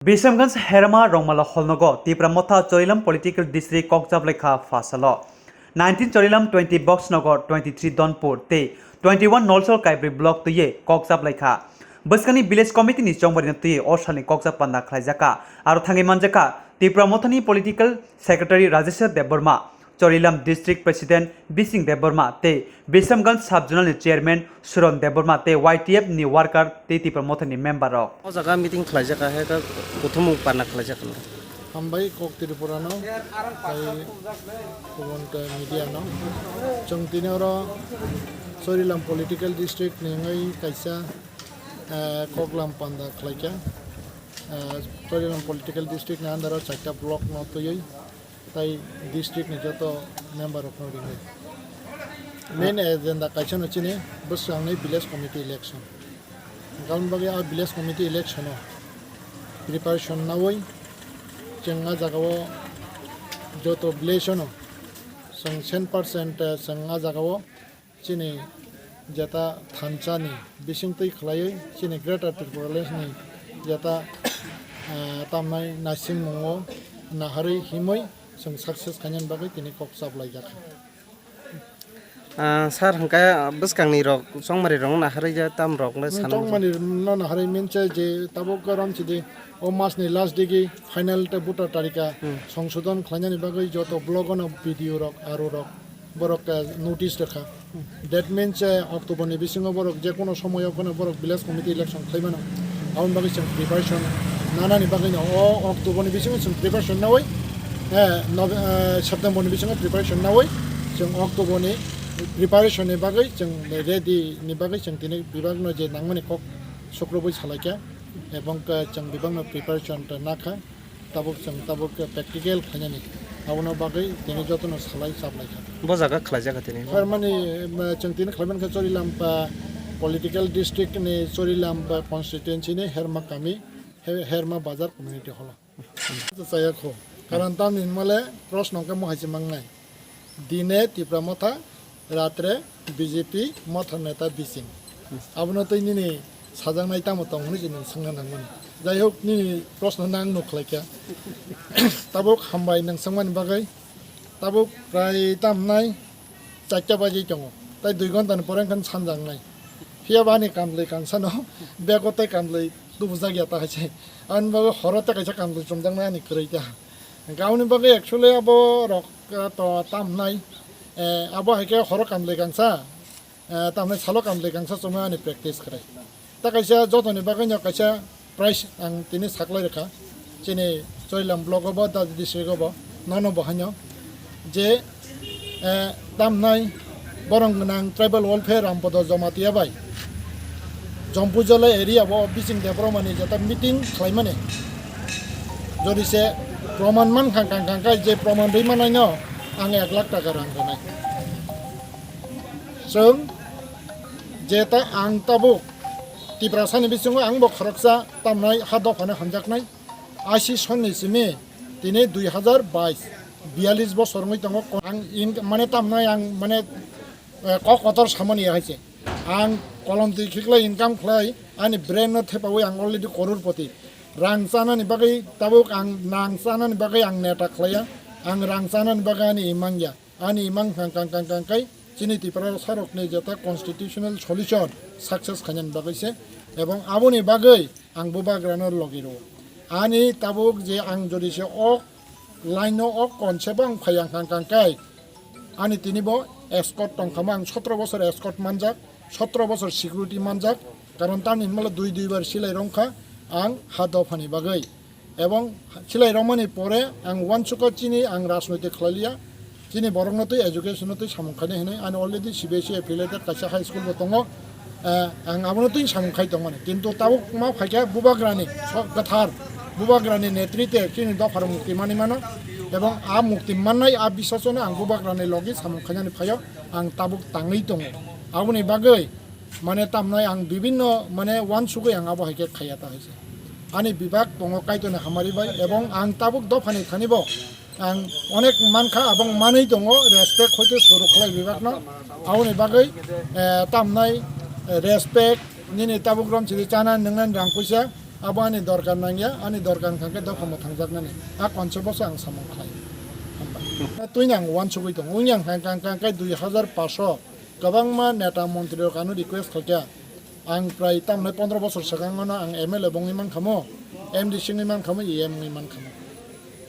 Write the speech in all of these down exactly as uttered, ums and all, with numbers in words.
Bisramganj Herma Rongmala Holnogo Tipra Motha Chorilam Political District kokjap lekha phasalo. Nineteen Chorilam, twenty Boxnogo, twenty-three Donpur tei twenty-one Nolsol Kaibri Block twiwi kokjap lekha. Bwskangni Village Committee ni chongbarino twiwi o salni kokjap panda khlaijaka. Aro thangwi manjaka Tipra Mothani Political Secretary Rajeshwar Debbarma, Chorilam District President Bising Debbarma tei Bisramganj Sub Zonal ni Chairman Suron Debbarma tei Y T F ni worker tei Tipra Motha ni member rok. O jaga meeting khlaijak kha, heka kuthumung parna khlaijak kha. Hambai kok Tripura no, tai kubun ta media no. Chwng tini oro Chorilam Political District ni wngwi kaisa, eh, koklam panda khlaikha. Eh, Chorilam Political District ni under o chaita block no twiwi tai district ni joto member rok no ringwi. Main agenda kaisa no chini bwswk ang nai village committee election. Hwnkhe aboni bagwi a village committee election o preparation nawi chwng a jaga o joto village o no chwng cent percent chwng a jaga o chini jeta thansa ni bisingtwi khlaiwi chini Greater Tipraland ni jeta, eh, tamnai naisingmungo naharwi himwi chwng success khainani bagwi tini kok chaplaijak. Ah, sir, hwnkhe bwskangni rok chongmari rok naharwi je tam rok le sana. Chongmari no naharwi minse je tabuk rom chidi o mas ni last digi final te voter tarika Hmm. songsodon khlainani bagwi joto block o no B D O rok, R O rok borok, eh, notice rwkha. That means, eh, October ni bisingo borok je kono somoyo phano borok village committee election khlai mano. Aboni bagwi chwng preparation nanani bagwi no o October ni bisingo chwng preparation nawi, eh, Nove-, eh, September ni bisingo preparation nawi chwng October ni preparation ni bagwi chwng ready ni bagwi chwng tini bibak no je nangmani kok sukrubui salaikha ebong, eh, chwng bibak no preparation ta nakha. Tabuk chwng tabuk practical khlainani, abono bagwi tini jotono salai chaplaikha. Bo jaga khlaijak kha tini. Kharmani, em, chwng tini khlaimankha Chorilam, ah, political district ni Chorilam, ah, constituency ni Herma kami, He-, Herma Bazar community hall o. Chaya kho. Karon tamni hwnmale proshno khe mohai se mangnai. Dine Tipra Motha, ratre B J P Motha neta bising. Abono tei nini sajaknai tamo tong hwnwi se nwng swngna nangmani. Jai hok, nini proshno no ang nuk khlaikha. Tabuk hambai nwng swngmani bagwi. Tabuk prai tamnai charta baji tongo. Tai dui ghonta ni pore wngkha sanjaknai. Phiya ba ani kamlwi kangsano bego tei kamlwi tubujak ya ta hai se. Ani bagwi horo tei kaisa kamlwi chumjaknai ani kwrwi ta. Hwnkhe aboni bagwi actually abo rok, eh, to tam hwnai, eh, abo hai khe horo kamlwi kangsa, eh, tam hwnai salo kamlwi kangsa chumui ani practice khlai. Ta kaisa jotoni bagwino kaisa prize ang tini saklai rwkha. Chini Chorilam block o bo, Dadi district o bo, nono bo haino je, eh, tam hwnai borong gwnang tribal welfare Rampodo Jamatia bai Jompujala area o Bising Debbarma ni jeta meeting khlaimani. Jodi se proman mankha kang kang kai je proman rwi manaino ang ek lakh taka rang rwnai. Chwng jeta ang tabuk Tiprasani bisingo ang bo khoroksa tamnai ha dophano hamjaknai. Aisi sonni simi tini dui hazar bais, biyalish bosor wngwi tongo. Ang in-, mane tamnai ang mane, eh, kok kotor samani hai se. Ang kolom twi khiklai income khlai, ani brain no thepaui ang already kororpoti. Rang chanani bagwi tabuk ang nang chanani bagwi ang neta khlaiya. Ang rang chanani bagwi ani imang ya. Ani imang kang kang kang kang kai chini Tipra sarokni jeta constitutional solution success khainani bagwi se. Ebong aboni bagwi ang bubagrano logi rwo. Ani tabuk je ang jodi se ok line o ok konse bo ang phai ang kang kang kai. Ani tini bo escort tongkha mo, ang sotro bosor escort manjak, sotro bosor security manjak, karon tamni hwnmale dui dui bar silai rongkha ang ha dophani bagwi. Ebong silai rongmani pore ang uansukha chini ang rajnoitik khlailiya, chini borokno twi education no twi samung khainai hinwi ani already C B S E affiliated kaisa high school bo tongo. Eh, ang abono twi samung khai tongmani, kintu tabuk ma phaikha bubagrani sok kwthar, bubagrani netrite chini dophar mukti manwi mano, ebong a mukti mannai a biswasono ang bubagrani logi samung khainani phaio ang tabuk tangwi tongo. Aboni bagwi mane tamnai ang bibinno mane uansugwi ang abo hai khe khaiya ta hai se. Ani bibak tongo Kaitorni hamari bai, ebong ang tabuk dophani thani bo ang onek mankha, abong manwi tongo, respect hoite suru khlai bibakno. Aboni bagwi, eh, tamnai, eh, respect, nini tabuk rom chiri chana nwngnani rang puisa, Abo ani dorkar nangya, ani dorkar wngkha khe dopha mwthangjaknani. A concept-o se ang samung khlai. Hambai. Twino ang uansugwi tongo. Wngya wngkha khe ang khe dui hazar paso kwbangma neta montri rok ano request khaikha. Ang prai tamni pondro bosor swkang no ang M L A bo wngwi mankha mo, M D C wngwi mankha mo, E M wngwi mankha mo.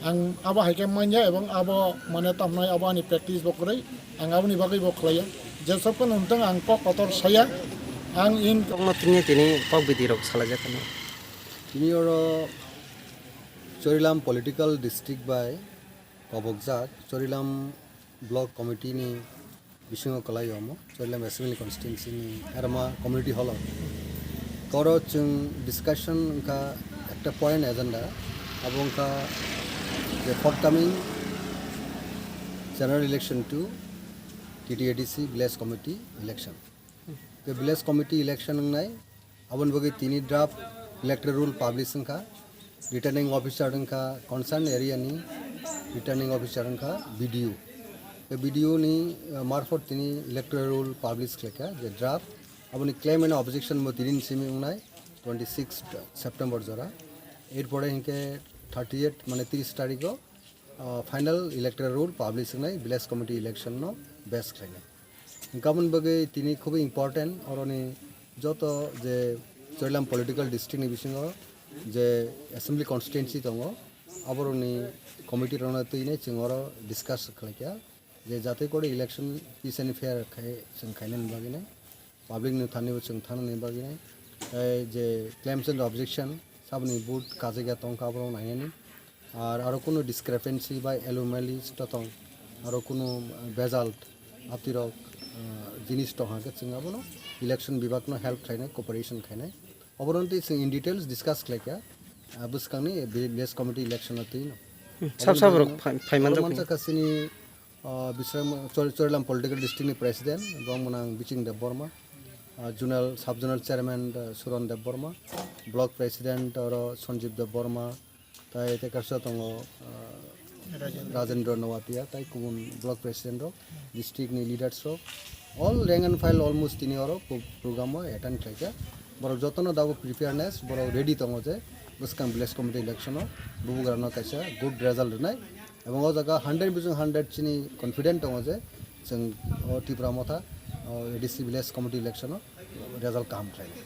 Ang abo hai khe manya ebong abo mane tamnai abo ani practice bo kwrwi, ang aboni bagwi bo khlaiya. Jesok phano wngtong ang kok kotor saya, ang in Tongma tini tini kok bidi rok salajak kano. Tini oro Chorilam political district bai kobokjak Chorilam block committee ni bisingo kwlai omo Chorilam Assembly Constituency ni Erma Community Hall o. Toro chwng discussion wngkha ekta point agenda, abo wngkha je forthcoming general election to T T A D C village committee election. Ke village committee election wngnai, aboni bagwi tini draft electoral roll publish wngkha, returning officer wngkha, concerned area ni returning officer wngkha B D O. Ke B D O ni, uh, marphot tini electoral roll publish khlaikha, je draft, aboni claim and objection bo tini ni simi wngnai, twenty six September jora. Erpore hinkhe thirty eight mane tris tarikh o uh, final electoral roll publish wngnai village committee election no base khlainai. Hwnkhe aboni bagwi tini khubui important, oroni joto je Chorilam political district ni bisingo je assembly constituency tongo, aborokni committee rokno twinai chwng oro discuss khlaikha je jate kore election peace and fair khai chwng khainani bagwino. Public ni thani bo chwng thanani bagwi nai. Tei je claims and objection, saboni vote kajagya tongkha, aborok nainani. Ar aro kunu discrepancy bai anomalies to tong, aro kunu, uh, bejal aptirok, uh, jinis tong hwnkhe chwng abono election bibak no help khlainai, cooperation khainai. Obono tei chwng in details discuss khlaikha, uh, bwskangni village committee election o twi no. Hmm, sab sab rok phai-, phaiman rok mansa kasini Ah, Bisram, Chor-, Chorilam Political District ni President, bong mwnang Biching Debbarma, ah, Zonal, Sub Zonal Chairman, ah, Suron Debbarma, Block President oro Sanjeev Debbarma, tai tei kaisa tongo, ah, Rajendra. Rajendra Noatia, tai kubun Block President rok, District ni leaders rok, all rank and file almost tini oro pro-, program o attend khlaikha. Borok jotono dago preparedness, borok ready tongo je bwskang village committee election o bubugrano kaisa good result rwnai. Ebong o jaga hundred bising hundred chini confident tongo je chwng o Tipra Motha, o A D C village committee election o result kaham khlainai.